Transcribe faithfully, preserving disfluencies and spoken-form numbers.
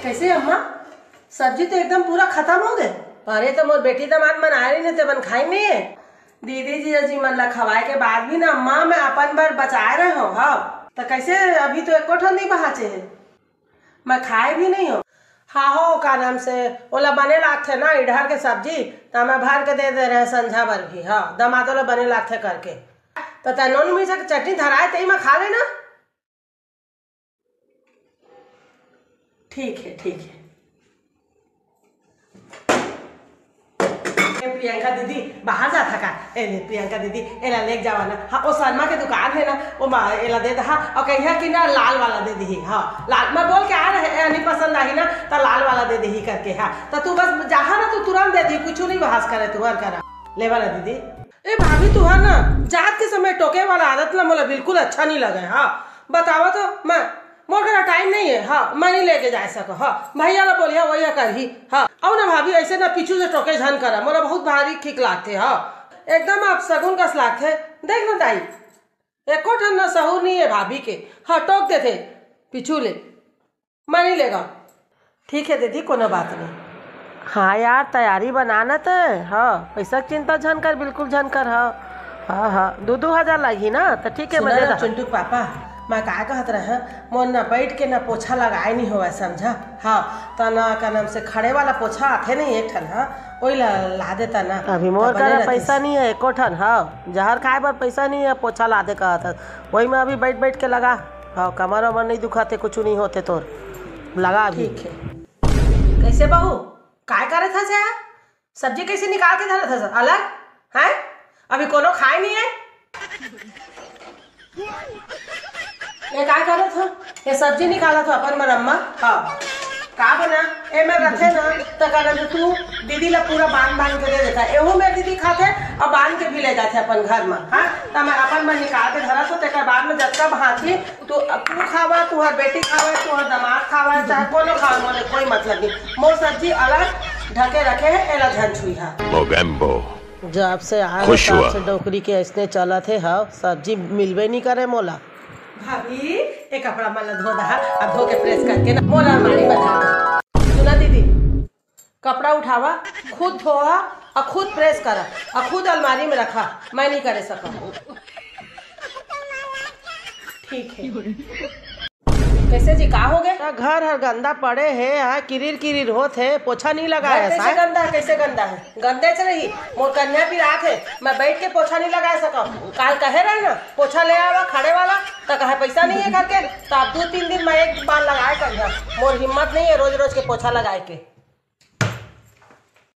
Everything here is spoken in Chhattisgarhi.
कैसे अम्मा? सब्जी तो एकदम पूरा खत्म हो गए। अरे, तो मोर बेटी दमाद मन आए रहिन, ते मन खाई नहीं है। दीदी जीजा जी मन ला खवाए के बाद भी ना अम्मा, मैं अपन बर बचाए रहे हो। हाँ, तो कैसे अभी तो एको ठन नहीं बहाचे है, मैं खाए भी नहीं हो। हाँ हो, का नाम से, ओला बने लागथे ना इडहर के सब्जी, त मैं भर के दे दे रहे संझा बर भी। हाँ, दमादो ला बने लागथे करके। त तै नोन मिर्चा के चटनी धराए, तेही में खा लेना। ठीक है, ठीक है। ए प्रियंका दीदी, बाहर जाथा का? ए ले प्रियंका दीदी, एला लेके जावा ना। हाँ, ओ शर्मा के दुकान है ना, ओ मा एला दे दहा, और कहिया कि ना लाल वाला दे दीही। हाँ, लाल, मैं बोल के आ रहे, ए, नहीं पसंद आही ना, त लाल वाला दे दीही करके। हाँ, त तू बस जाहा ना, तू तुरंत दे दी, कुछ नहीं बहस करे तू हर करा। ले वाला दीदी। ए भाभी, तुहार ना जात के समय टोके वाला आदत ना मोला बिल्कुल अच्छा नहीं लगे। हाँ, बतावा तो मैं, मोर करा टाइम नहीं है। हाँ, मैं नहीं लेके जा सको। हाँ, भैया ला बोलिया, वही करही। हाँ, अउ ना भाभी, ऐसे ना पीछू से टोके झन करा, मोला बहुत भारी खिक लागथे। हाँ, एकदम आप सगुन कस लागथे। देख ना दाई, एको ठन ना सहूर नहीं है भाभी के। हाँ, टोक देथे पीछू ले। मैं नहीं लेगा। ठीक है दीदी, कोनो बात नहीं। हाँ यार, तैयारी बना ना ते। हाँ, पैसा के चिंता झन कर, बिल्कुल झन कर। हाँ, हाँ, हाँ, दू दू हजार लगही ना, तो ठीक है, मैं सुना दे ना दहा। चिंटू के पापा, मैं का कहत रहे, मोर ना बैठ के ना पोछा लगाए नहीं होवय, समझा? हाँ, त ना का नाम से खड़े वाला पोछा आथे नहीं एक ठन, हाँ, वही ला, ला देता ना, अभी त मोर बने करा रहतिस। पैसा नहीं है एको ठन। हाँ, जहर खाए बर पैसा नहीं है, पोछा ला दे कहत हस, वही में अभी बैठ बैठ के लगा। हाँ, कमर वमर नहीं दुखाते, कुछ नहीं होते तोर, लगा अभी। ठीक है। कैसे बहू, काय करत हस यार? सब्जी कैसे निकाल के धरत हस अलग? हैं? अभी कोनो खाए नहीं है? ये काय करत हो? ये सब्जी निकालत हो अपन मरम्मा? हाँ। का बना? ए में रथे ना, त का नाम से तू दीदी ला पूरा बांध बांध के दे देता। एहू में दीदी खाथे और बांध के भी ले जाथे अपन घर में। हाँ? त मैं अपन में निकाल के धरत हो, तेकर बाद में जतका भांची तू, तू खावा, तुहर बेटी खावा, तुहर दामाद खावा, चाहे कोनो खावा, मोले कोई मतलब नहीं। मोर सब्जी अलग ढके रखे है, एला झन छुई हा। मोगैम्बो। जब से आए हो, खुश तब हुआ। से डोकरी के ऐसने चलत हे, हाँ, सब्जी मिलबे नहीं करे मोला। भाभी, एक कपड़ा मन ला धो दहा, अब धो के प्रेस करके ना मोला अलमारी में धर दे। सुना दीदी, कपड़ा उठावा, खुद धोवा, और खुद प्रेस करा, और खुद अलमारी में रखा, मैं नहीं करे सका। ठीक है। कैसे जी, का हो गए? त घर हर गंदा पड़े हे, हाँ, किरिर किरिर होत हे, पोछा नहीं लगाए घर हस, कैसे हाँ? गंदा है, कैसे गंदा है? गंदे से रही, मोर कन्या पिरात है, मैं बैठ के पोछा नहीं लगा सका। काल कहे रहे ना, पोछा ले आवा, खड़े वाला, त कहे पैसा नहीं है करके, त अब दो तीन दिन मैं एक बार लगाए करिया। मोर हिम्मत नहीं है रोज रोज के पोछा लगाए के।